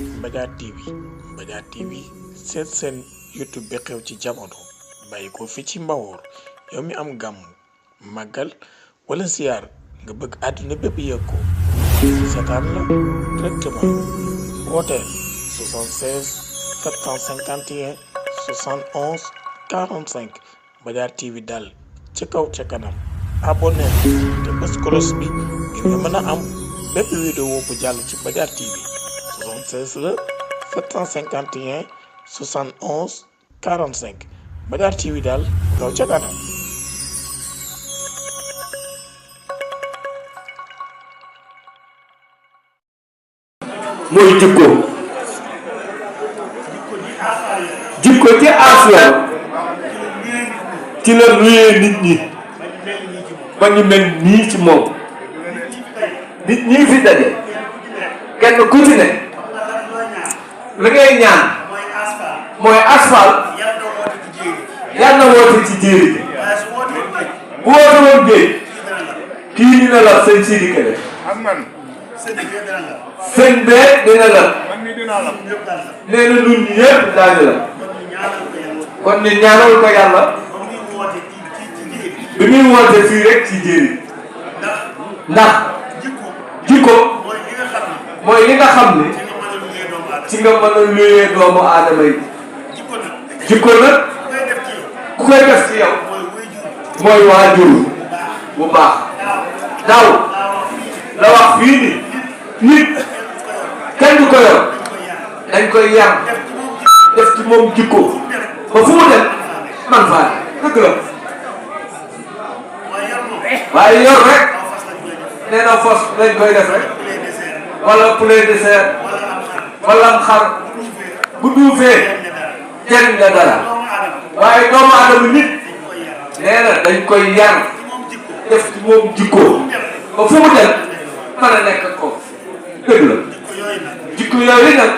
Mbadiar TV Mbadiar TV seet seen YouTube bi xew ci jamono bàyyi ko fi ci Mbawoor yow mi am gàmm màggal wala siyaar nga bëgg àdduna bépp yëg ko seetaan la directement wooteel 76 751 71 45 Mbadiar TV daal ca kaw ca kanam abonné te bës cloche bi ngir nga mën a am bépp vidéo bu jàll ci Mbadiar TV 76 la 751 71 45 Mbadiar TV daal kaw ca kanam. mooy jikko ci aasiyal ci la nuyee nit ñi ba ñu mel nii ci moom nit ñi fi daje kenn ku ci ne li ngay ñaan mooy asfal yal na woote ci jéeri ji bu woote woon géej kii dina la sëñ Sidi Kébé sëñ bee dina la nee na ñun ñëpp daañu la kon ñu ñaanal ko yàlla bi muy woote fii rek ci jéeri ndax jikko mooy li nga xam ne ci nga mën a luyee doomu aadama yi jikko nag ku koy def ci yow mooy waajur bu baax daaw la wax fii ni nit kenn du ko yor dañ koy yar def ci moom jikko ba fu mu dem man faa dëgg la waaye yor rek nee na fos lañ koy def rek wala poulet de serre wala am xar bu duufee jëriñ la dara waaye doomu aadama nit nee na dañ koy yar def ci moom jikko ba fu mu dem mën a nekk ko dëgg la jikko yooyu nag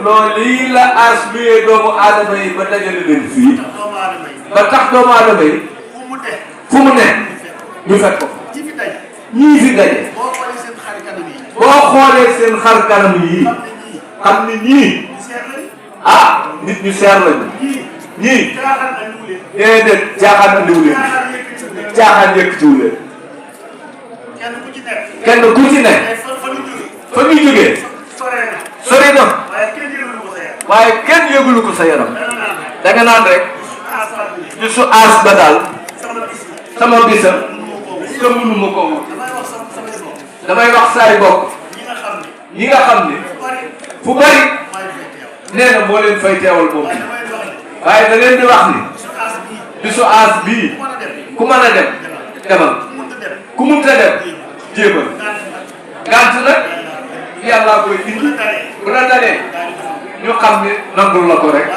loolu lii la asbiyee doomu aadama yi ba dajale leen fii ba tax doomu aadama yi fu mu ne ñu fekk ko ñii fi daje boo xoolee seen xar kanam yi xam ni ñii ah nit ñu seer lañu ñii déedéet jaaxaan andiwu leen jaaxaan yëkkatiwu leen kenn ku ci ne fa ñu jógee sori na waaye kenn yëgulu ko sa yaram da nga naan rek ñu su aas ba daal sama bisa te mënuma ko wut damay wax saay bokk ñi nga xam ne fu bari nee na moo leen fay teewal moom bi waaye da leen di wax ni bisu aas bii ku mën a dem demal ku munta dem jéemal gànt nag yàllaa koy indi bu la dalee ñu xam ne nangul la ko rek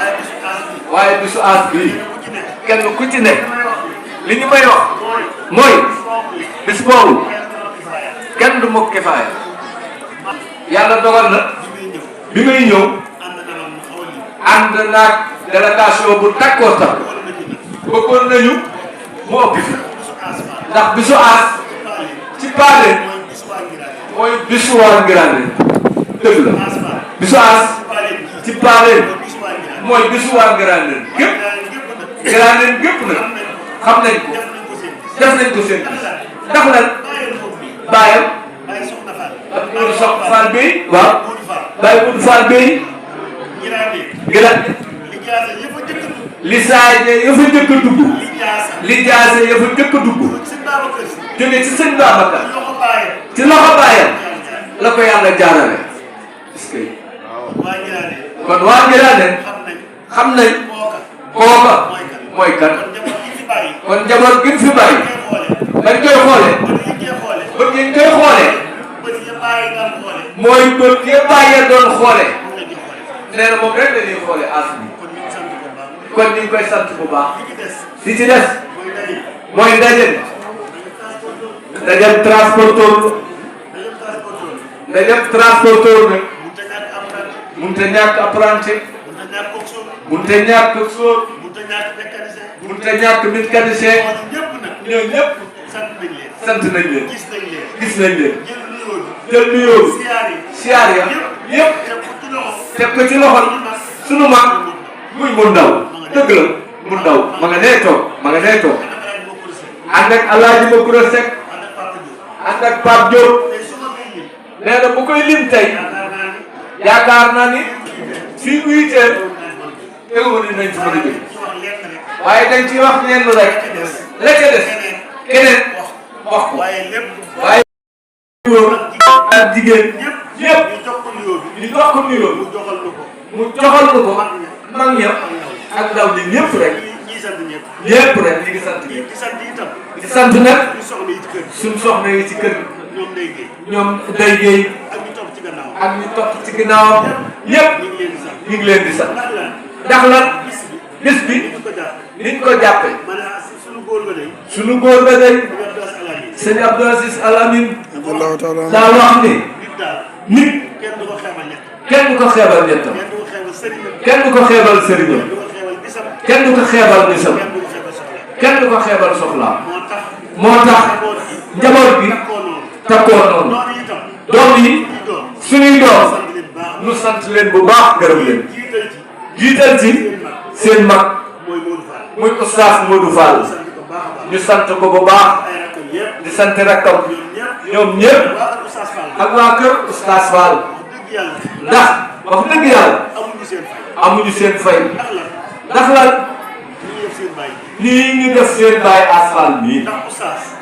waaye bisu aas bii kenn ku ci ne li ñu may wax mooy bis boobu kenn du mokk kifaaya yàlla dogal na bi may ñëw ànd naag délégation bu takkoo takk bëggoon nañu mu ëpp fi ndax bisu aas ci paaleen mooy bisu waa Ngirane dëgg la bisu aas ci paaleen mooy bisu waa Ngirane gépp Ngirane gépp nag xam nañ ko def nañ ko seen ndax lan bàyyam Modou Sock Fall Bey waaw bàyyi Modou Fall Bey Ngirane lisaaje ya fa njëkk a dugg lijaase ya fa njëkk a dugg jóge ci sëñ Babacar ci loxo baayam la ko yàlla jaarale est-ce que kon waa Ngirane xam nañ kooka mooy kan kon njaboot gi fi bàyyi dañ koy xoole bët yi koy xoole mooy bët ya bàyyee doon xoole nee na moom rek dañuy xoole as bi kon ñu ngi koy sant bu baax li ci des mooy ndajem transporteur nag mënut a ñàkk apprenti mënut a ñàkk sóor mënut a ñàkk mécanicien ñoom ñëpp sant nañ leen gis nañ leen jël nuyoo siyaar ya yëpp teg ko ci loxol sunu mag muy mu ndaw dëgg la mu ndaw ma nga nee toog ànd ak Alaaji Makura Seck ànd ak Pape Diop nee na bu koy lim tey yaakaar naa ni fii 8 heures teewul nañ ci mën a jóg waaye dañ ci wax ñenn rek la ca des keneen wax ko waaye góor ak jigéen yëpp ñu jox ko nuyoo mu joxal ko mag ñëpp ak ndaw ñi ñëpp rek ñëpp rek ñu ngi sant ñëpp di sant nag suñu soxna yi ci kër ñoom day géey ak ñu topp ci ginnaawam yëpp ñu ngi leen di sant ndax lan bis bi niñ ko jàppe suñu góor ba day sëñ Abdou Aziz Al Amin daa wax ni nit kenn du ko xeebal ñettam kenn du ko xeebal sëriñam kenn du ko xeebal bisam kenn du ko xeebal soxlaam moo tax njaboot bi takkoo noonu doom yi suñuy doom nu sant leen bu baax gërëm leen jiital ci seen mag muy Oustaz Modou Fall ñu sant ko bu baax di sant rakkam ñoom ñëpp ak waa kër Oustaz Fall ndax wax dëgg yàlla amuñu seen fay ndax lan lii ñu def seen baay asfal bii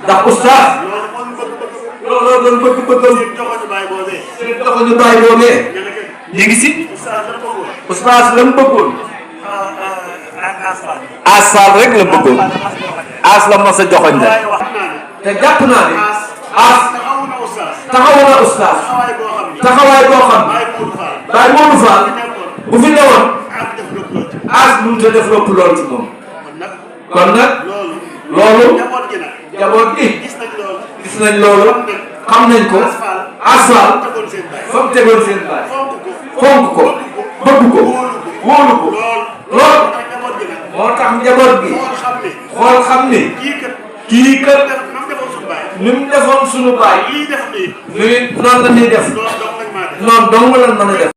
ndax Oustaz looloo doon bëgg-bëggam seen doxañu baay boobee ñu ngi si Oustaz la mu bëggoon asfal rek la bëggoon as la mos a joxoñ rek te jàpp naa ne as taxawu na Oustaz taxawaay boo xam ne Baye Modou Fall bu fi newoon as mënut a def lépp lool ci moom kon nag loolu jaboot gi gis nañ loolu xam nañ ko asfal fa mu tegoon seen baay fonk ko bëgg ko wóolu ko lool moo tax njaboot gi xool xam ne kii kat ni mu defoon suñu baay nii noonu la ñuy def noonu dong la mën a def.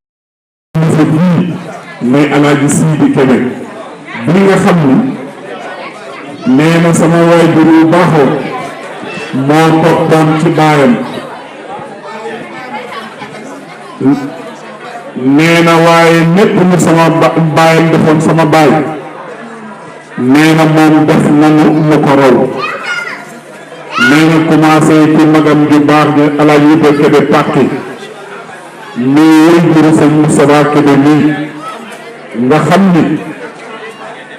mooy Alaaji Sidi Kébé bi nga xam ni nee na sama waajur yu baaxoo moo toppoon ci baayam nee na waaye lépp lu sama baayam defoon sama baay nee na moom def nanu mu ko raw nee na commencé ci magam ju baax gi Alaaji Ibra Kébé Pàkki mii waajuru sëñ Moustapha Kébé mii nga xam ni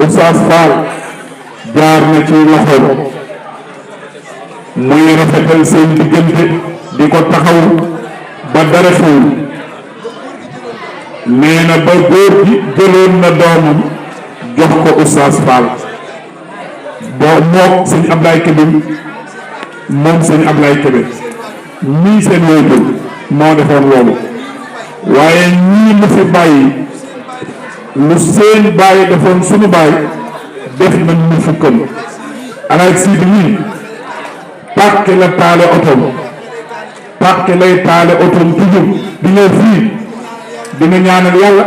Oustaz Fall jaar na ci loxoom muy rafetal seen diggante di ko taxaw ba dara xewul nee na ba góor gi jëloon na doomam jox ko Oustaz Fall boo mook sëñ Ablaye Kébé moom sëñ Ablaye Kébé ñii seen waajur moo defoon loolu waaye ñii mu fi bàyyi lu seen bàyyi defoon suñu bàyyi def nañ ñu fukkam Alaaji Sidi nii Pàkki la taale otom Pàkki lay taale otom toujours di ñëw fii dina ñaanal yàlla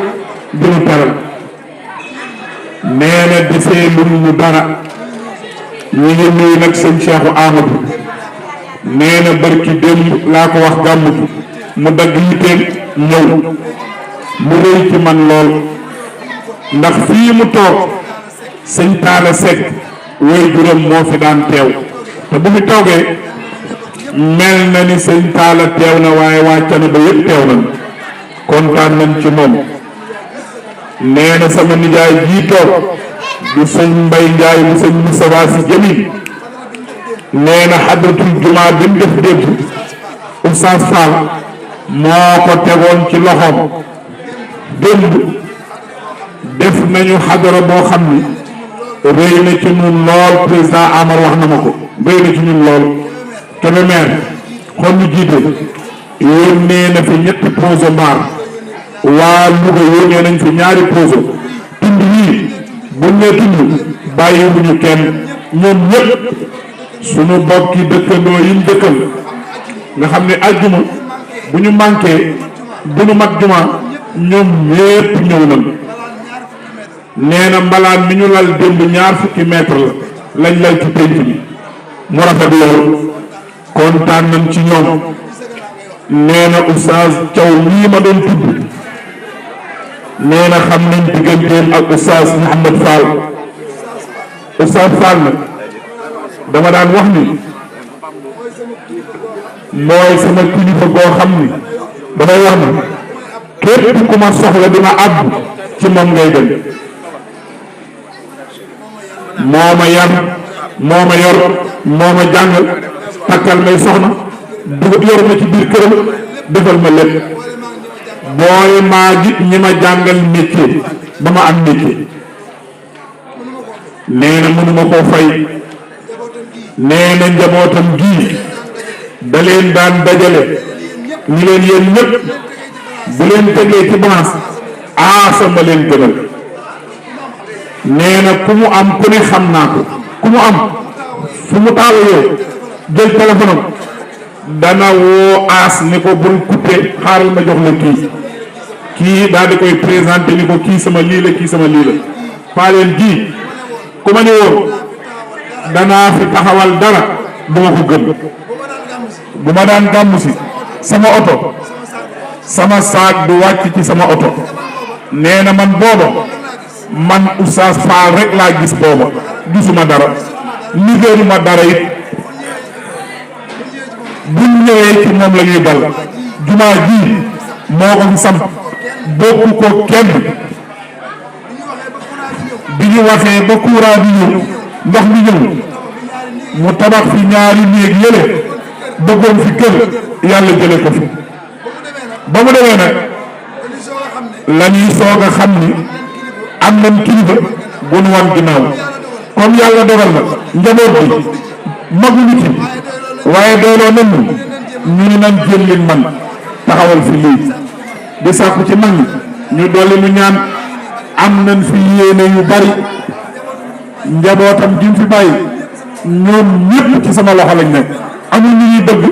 dina teral nee na defee lu ñu dara ñu ngi nuyu nag sëñ Cheikhu Amadou nee na barki démb laa ko wax gàmmu mu dagg yitteem ñëw mu rëy ci man lool ndax fii mu toog sëñ Talla Seck way juróom moo fi daan teew te bu fi toogee mel na ni sëñ Talla teew na waaye waa Canaba yëpp teew nañ kontaan nañ ci moom nee na sama nijaay jii toog du sëñ Mbay Njaay mu sëñ Moustapha Si Jamil nee na xadratul jumaa bi mu def démb Oustaz Fall moo ko tegoon ci loxoom démb def nañu xadara boo xam ni rëy na ci ñun lool président Amar wax na ma ko rëy na ci ñun lool Kébémer xool ñu jiite yónnee na fi ñetti projet mbaar waa Louga yónnee nañ fi ñaari projet tund yii buñ ne tund bàyyiwuñu kenn ñoom ñëpp suñu bokki dëkkandoo yi ñu dëkkal nga xam ne àjjuma bu ñu manqué du nu mat juma ñoom ñépp ñëw nañ nee na mbalaan mi ñu lal démb 20 mètre la lañ lal ci penc bi mu rafet lool kontaan nañ ci ñoom nee na Oustaz Thiaw lii ma doon tudd nee na xam nañ digganteem ak Oustaz Mouhamed Fall Oustaz Fall nag dama daan wax ni mooy sama kilifa goo xam ni damay wax ni képp ku ma soxla dina àgg ci moom ngay dem moo ma yar moo ma yor moo ma jàngal takkal may soxna dugub yor ma ci biir këram defal ma lépp boole maa git ñi ma jàngal métier ba ma am métier nee na mënuma koo fay nee na njabootam gii da leen daan dajale ñi leen yéen ñëpp bu leen tegee ci balance sama leen gënal nee na ku mu am ku ne xam naa ko ku mu am fu mu taal yow jël téléphone am dana woo aas ni ko bul coupé xaaral ma jox la kii daal di koy présenté ni ko kii sama lii la kii sama lii la paaleen ji ku ma ne woon danaa fi taxawal dara duma ko gëm bu ma daan gàmmu si sama oto sama saak du wàcc ci sama oto nee na man booba man Oustaz Fall rek laa gis booba gisuma dara liggéeyuma dara it buñ ñëwee ci moom la ñuy dal jumaa ji moo ko fi samp bokku ko kenn bi ñu waxee ba courant bi ñëw ndox mi ñëw mu tabax fi ñaari néeg yële bëggoon fi kër yàlla jële ko fi ba mu demee nag la ñuy soog a xam ni am nañ kilifa bu nu wan ginnaaw comme yàlla dogal na njaboot bi maguñu ci waaye dooloo nañ ñu ni nañ jël leen man taxawal fi lii di sàkku ci mag ñi ñu dolli nu ñaan am nañ fi yéene yu bari njabootam gi mu fi bàyyi ñoom ñëpp ci sama loxo lañ nekk amul ñu ñuy bëgg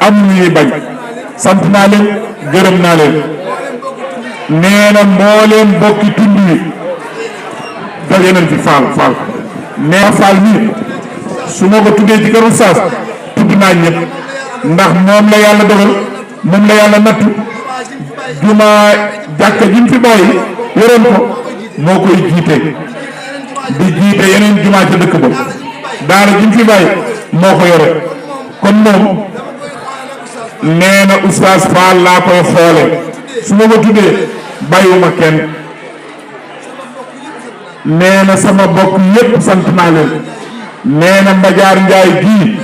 amul ñu ñuy bañ sant naa leen gërëm naa leen nee na mbooleem bokki tund wi daje nañ fi faal nee faal nii su ma ko tuddee ci kër Oustaz tudd naa ñëpp ndax moom la yàlla dogal moom la yàlla nattu juma jàkka ji mu fi bàyyi yoroon ko moo koy jiite di jiite yeneen juma ca dëkk ba daara ji mu fi bàyyi moo ko yore kon moom nee na Oustaz Fall laa koy xoole su ma ko tuddee bàyyiwuma kenn nee na sama bokk yépp sant naa leen nee na Mbajaar Njaay gii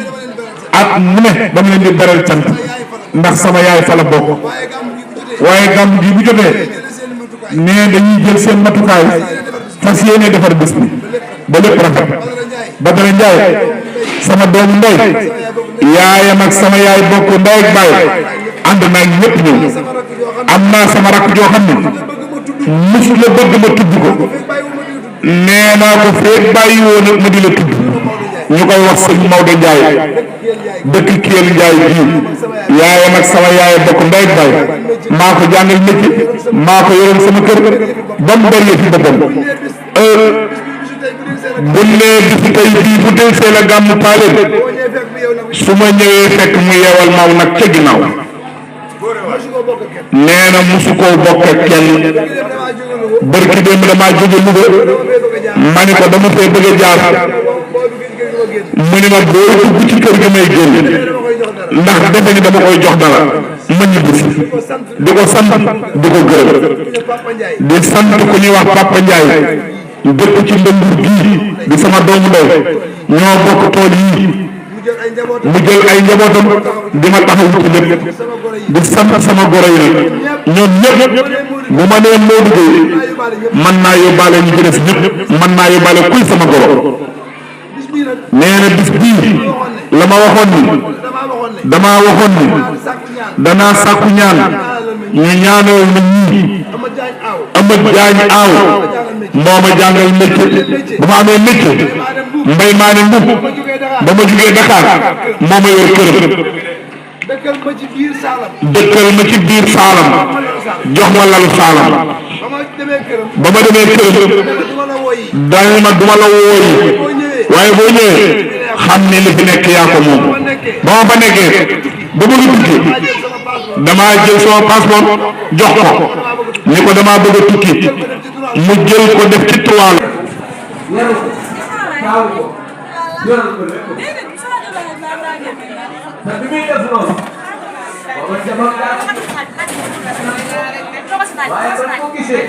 at mu ne dama leen di beral cant ndax sama yaay fa la bokk waaye gàmm gi bu jotee nee dañuy jël seen matukaay fas yéene defar bés bi ba lépp rafet Badara Njaay sama doomu ndey yaayam ak sama yaay bokk ndey ak baay ànd naa ñëpp ñëw am naa sama rakk joo xam ne musu la bëgg ma tudd ko nee naa ko feeg bàyyi woon ma di la tudd ñu koy wax sëñ Maodo Ndiaye dëkk Kelle Ndiaye bii yaayam ak sama yaay bokk ndey ak baay maa ko jàngal métier maa ko yoroon sama kër ba mu bëree fi boppam bu nee bisu tey bii bu dee see la gàmmu paaleen su ma ñëwee fekk mu yeewal maaw nag ca ginnaaw nee na musu koo bokk ak kenn barki démb damaa jóge Louga ma ni ko dama fee bëgg a jaar mu ni ma boo dugg ci kër gi may génn ndax defe ni dama koy jox dara ma ñibbi si di ko sant di ko gërëm di sant ku ñuy wax Papa Ndiaye dëkk ci Ndëndur gii di sama doomu ndey ñoo bokk tool yii mu jël ay njabootam di ma taxaw ci lépp di sant sama goro yi nag ñoom ñëpp bu ma nee moo duggee man naa yóbbaale ñu ci des ñëpp man naa yóbbaale kuy sama goro nee na bis bii la ma waxoon ni damaa waxoon ni danaa sàkku ñaan ñu ñaanal ma ñii Amad Jaañ aaw moo ma jàngal métier bu ma amee métier mbay maa ne mbub ba ma jugee Dakar moo ma yor këram dëkkal ma ci biir Saalam jox ma lalu saalam ba ma demee këram dañu ma duma la wooyi waaye boo ñëwee xam ne li fi nekk yaa ko moom ba ma fa nekkee ba bëgg a tukki damaa jël sama passeport jox ko ni ko damaa bëgg a tukki mu jël ko def ci toile waaye ba ko gisee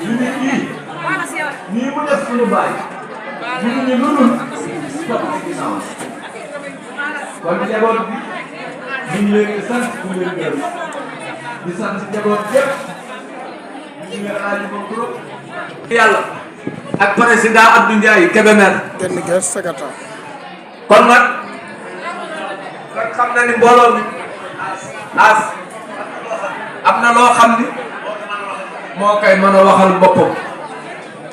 ñu nit ñi nii mu def suñu baay ñu ngi lu dul topp ci ginnaaw kon njaboot bi ñu ngi leen di sant ñu leen gërëm di sant njaboot yëpp ñu ngi leen aaj moom trop yàlla ak président Abdou Ndiaye Kébémer kon nag xam na ni mbooloo mi as am na loo xam ni moo koy mën a waxal boppam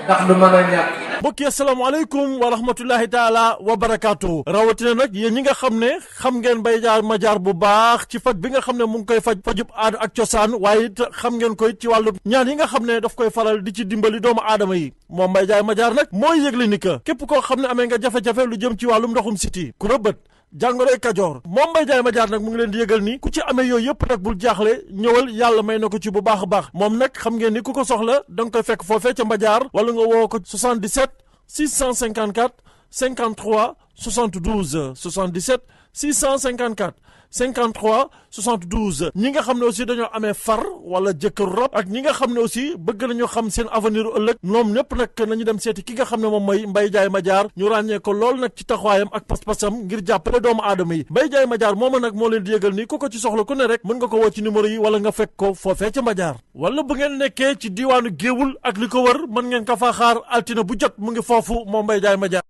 ndax du mën a ñàkk. mbokk yi asalaamaaleykum wa rahmatullahi taala wa barakaatu. rawatina nag yéen ñi nga xam ne xam ngeen Mbaye Diar Madiar bu baax ci faj bi nga xam ne mu ngi koy fajub aada ak cosaan waaye it xam ngeen koy ci wàllu ñaan yi nga xam ne daf koy faral di ci dimbali doomu aadama yi moom Mbaye Diar Madiar nag mooy yëgle ni que képp koo xam ne amee nga jafe-jafe lu jëm ci wàllum ndoxum siti ku rëbët jàngoroy Kajoor moom Mbaye Diar Madiar nag mu ngi leen di yëgal ni ku ci amee yooyu yëpp nag bul jaaxle ñëwal yàlla may na ko ci bu baax a baax moom nag xam ngeen ni ku ko soxla da nga koy fekk foofee ca Madiar wala nga woo ko 77 654 53 72 77 654 53 72 ñi nga xam ne aussi dañoo amee far wala jëkkër rob ak ñi nga xam ne aussi bëgg nañu xam seen avenir ëllëg ñoom ñëpp nag nañu dem seeti ki nga xam ne moom mooy Mbaye Diar Madiar ñu ràññee ko lool nag ci taxawaayam ak pas-pasam ngir jàppale doomu aadama yi Mbaye Diar Madiar mooma nag moo leen di yëgal ni ku ko ci soxla ku ne rek mën nga ko woo ci numéro yi wala nga fekk ko foofee ca Madiar wala bu ngeen nekkee ci diiwaanu Géewul ak li ko wër mën ngeen ko faa xaar altine bu jot mu ngi foofu moom Mbaye Diar Madiar